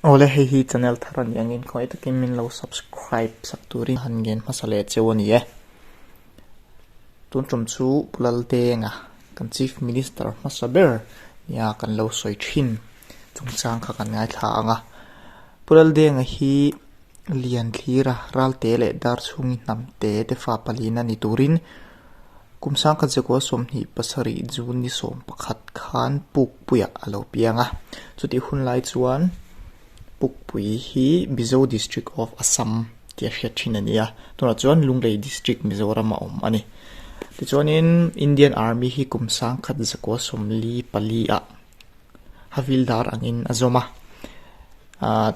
Awle hei hi channel thar a nih angin khawngaih takin min lo subscribe sak turin han ngen hmasa leh cheu a ni e. Tun tum chu Pu Laldenga kan Chief Minister hmasa ber nia kan lo sawi thin chungchang kha kan ngaithla ang a. Pu Laldenga hi Lian thlira Ralte leh Darchhungi hnamte te fa palina ni turin kum sangkhat zakua 27 June ni 11 khan Pukpuiah a lo piang a. Chutih hun lai chuan Pukpui hi Mizo District of Assam tih a hriat thin a ni a, tunah chuan Lunglei District Mizoram a awm a ni. Tichuanin Indian Army hi kum 1944 ah Havildar angin a zawm a.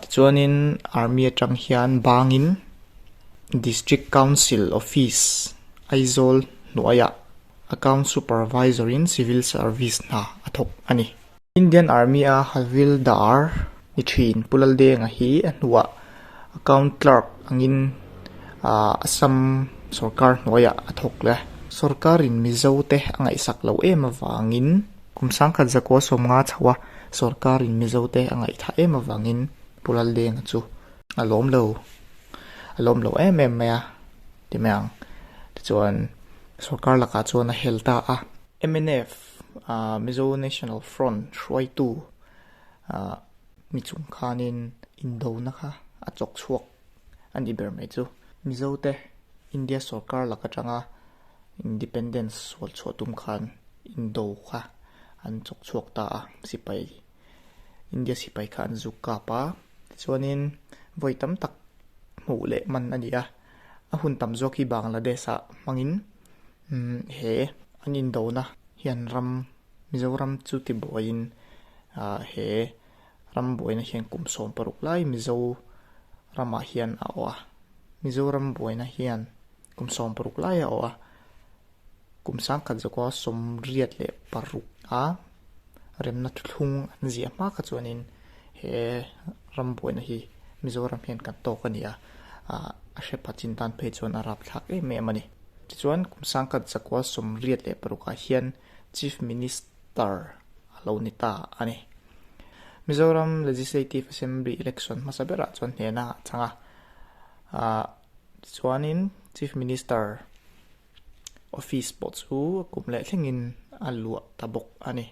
Tichuanin Army atang hian bangin District Council Office Aizawl hnuaiah Account Supervisor in Civil Service hna a thawk a ni. Indian Army a Havildar ni thin Pu Laldenga hi a hnuah Account Clerk angin Assam sorkar hnuaiah a thawk leh. Sorkarin Mizote a ngaihsak lo em avangin Kum 1950 chho a sorkarin Mizote a ngaihthah em avangin Pu Laldenga chu a lawm lo, a lawm lo em em mai a ti mai ang. Tichuan sorkar lakah chuan a hel ta a. Mnf, Mizo National Front hruaitu mi chung khanin indona kha a chawk chhuak a nih ber mai chu. Mizote India sorkar lak atanga Independence sual chhuah tum khan Indo kha an chawk chhuak ta a, sipai India sipai kha an zuk kap a, tichuanin vawi tam tak hmuh leh man a ni a, a hun tam zawk hi Bangladesh ah hmangin he an Indona hian ram Mizoram chu tibuaiin he ram buaina hian kum 60 lai Mizo ramah hian a awh a, Mizoram buaina hian Kum 60 lai a awh a, kum 1986 a remna thuthlung an ziah hma kha chuanin he ram buaina hi Mizoram hian kan tawk a ni a, a hre pha chin tan phei chuan a rapthlak em em a ni. Tichuan kum 1986 ah hian Chief Minister a lo ni ta a ni. Mizoram Legislative Assembly Election hmasa berah chuan hnehna a chang a, Tichuanin Chief Minister office pawh chu kum leh thlengin a luah ta bawk a ni.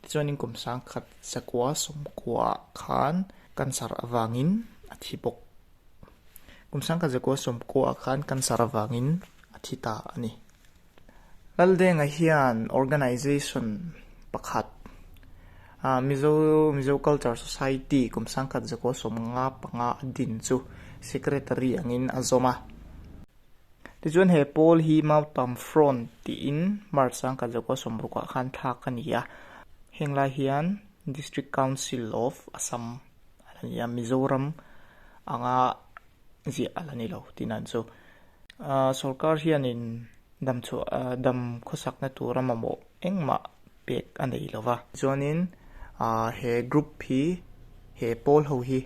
Tichuanin kum 1990 ah khan cancer avangin a thi bawk. Kum 1990 ah khan cancer avangin a thi ta a ni. Laldenga hian organization pakhat Mizo Mizo Culture Society kum 1995 a din chu secretary angin a zawm a. Tichuan he pawl hi Mautam Front tiin March 1960 ah khan thlak a ni a. Heng lai hian District Council of Assam a la ni a, Mizoram anga ziah a la ni lo tih nan chu. Sorkar hianin dam chhuah dam khawsakna tura mamawh engmah pek a nei lo va. Chuanin he group hi he pawl ho hi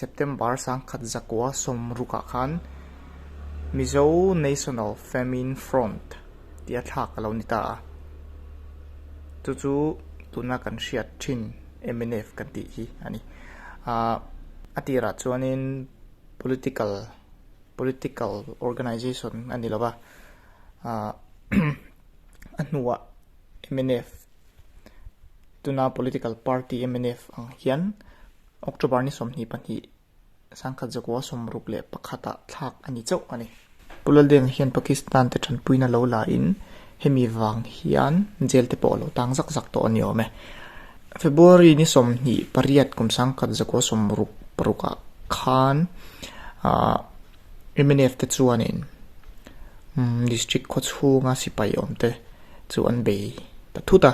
September 1960 ah khan Mizo National Famine Front tih a thlak a lo ni ta a. Chu chu tuna kan hriat thin mnf kan tih hi a ni. A tirah chuanin political political organization a ni lo va, a hnuah mnf tuna political party mnf ang hian October ni 22 1961 ah thlak a ni chauh a ni. Pu Laldenga hian Pakistan te tanpuina lo la in hemi vang hian jail te pawh a lo tang zak zak tawh a ni awm e. February ni 28 kum 1966 ah khan mnf te chuanin district khawchhunga sipai awm te chu an bei ta thut a,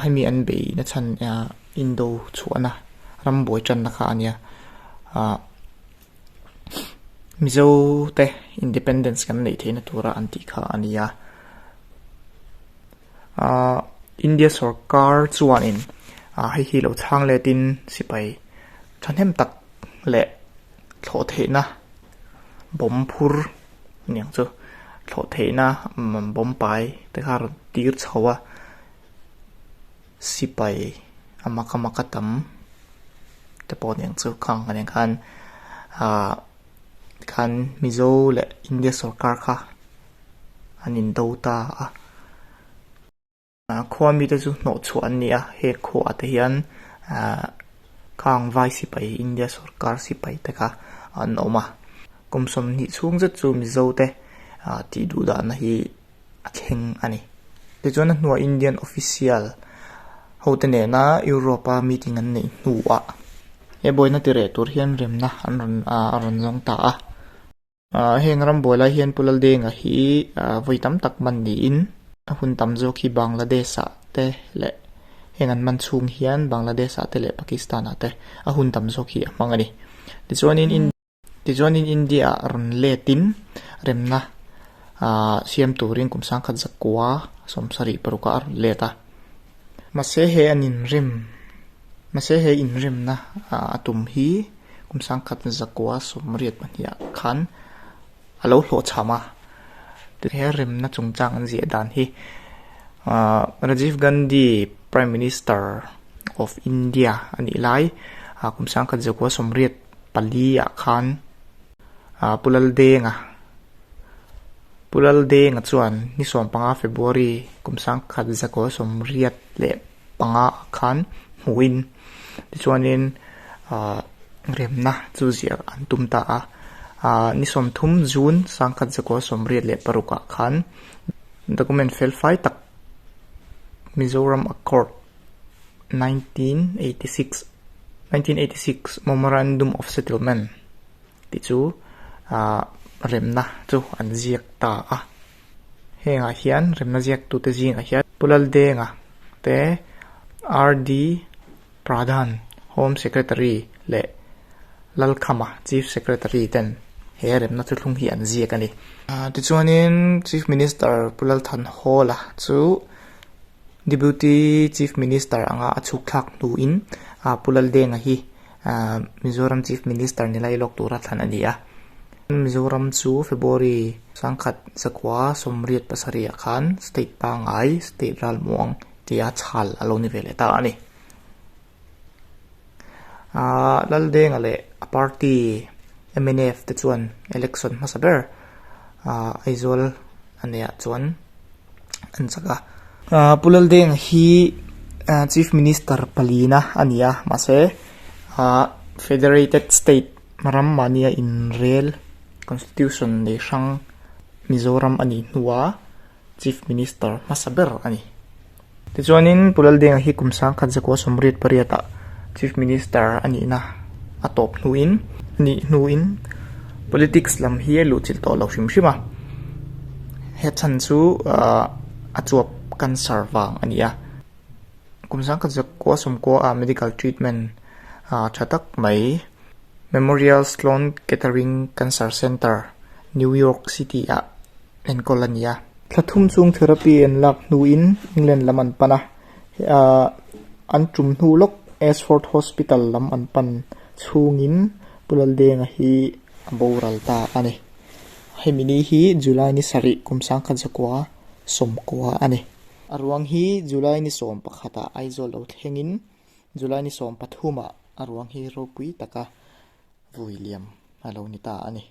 hemi an bei na chhan indo chhuahna ram buai tanna kha a nia. Mizo te independence kan neih theihna tura an tih kha a ni a. India sorkar chuanin hei hi lo chhang letin sipai thahnem tak leh thlawh theihna bomb phur aniang chu thlawh theihna bomb pai te kha a rawn tir chho a. Sipai a mak a mak a tam. te pawh aniang chu khang aniang khan ah khan Mizo leh India sorkar kha an indo ta a. Khua mite chu hnawh chhuah an ni a, he khuaah te hian ahh khang vai sipai India sorkar sipai te kha an awm a. Kum sawmhnih chhung zet chu Mizo te ah tih duh dahna hi a thleng a ni. Tichuan a hnuah Indian official hote nena Europe a meeting an neih hnuah he buaina ti reh tur hian remna an rawn ah a rawn zawng ta a. Heng ram buai lai hian Pu Laldenga hi vawi tam tak man niin a hun tam zawk hi Bangladesh-ah te leh heng an man chhung hian Bangladesh-ah te leh Pakistan-ah te a hun tam zawk hi a hmang a ni. Tichuanin tichuanin India-ah rawn letin remna siam turin kum sangkhat zakua sawmsarih parukah a rawn let a. Mahse he an inrem mahse he inremna a tum hi Kum sangkhat zakua sawmriat pahniha khan a lo hlawhchham a, he remna chungchang an ziah dan hi Rajiv Gandhi Prime Minister of India a nih lai kum sangkhat zakua sawmriat pali ah khan Pu Laldenga Pu Laldenga chuan ni sawmpanga February kum sangkhat zakua sawmriat leh panga ah khan hmuhin tichuanin ahh remna chu ziah an tum ta a ahh ni sawmthum June sangkhat zakua sawmriat leh paruk ah khan document fel fai tak Mizoram Accord 1986 1986 Memorandum of Settlement tih chu ahh remna chu an ziak ta a. Hengah hian remna ziaktute zingah hian Pu Laldenga te RD Pradhan Home Secretary leh Lalkhama Chief Secretary ten he remna thuthlung hi an ziak a ni. Tichuanin Chief Minister Pu Lalthanhawla chu Deputy Chief Minister anga a chhuk thlak hnuin Pu Laldenga hi Mizoram Chief Minister ni lai lawk tura thlan a ni a. Mizoram chu February sangkhat zakua sawmriat pasarih ah khan state pangngai, state ralmuang tia chhal a lo ni ve leh ta a ni. Laldenga leh a party mnf te chuan election hmasa ber Aizawl a neih ah chuan an chak a. Pu Laldenga hi Chief Minister palina a ni a, mahse Federated State ram mahnia inrel Constitution nei hrang Mizoram a nih hnua Chief Minister hmasa ber a ni. Tichuanin Pu Laldenga hi kum sangkhat zakua sawmriat pariatah Chief Minister a nihna a tawp hnuin a nih hnuin Politics lam hi a luhchilh tawh lo hrim hrim a. He chhan chu a chuap cancer vang a ni a. Kum sangkhat zakua sawmkua ah medical treatment tha tak mai Memorial Sloan Kettering Cancer Center, New York City ah enkawl a ni a. Thla thum chung therapy an lak hnuin England lam an pan a, an tum hnu lawk Ashford Hospital lam an pan chhungin Pu Laldenga hi a boral ta a ni. Hemi ni hi July ni sarih kum sangkhat zakua sawmkua a ni. A ruang hi July ni sawm pakhatah Aizawl lo thlengin July ni sawm pathumah a ruang hi ropui taka vui liam a lo ni ta a ni.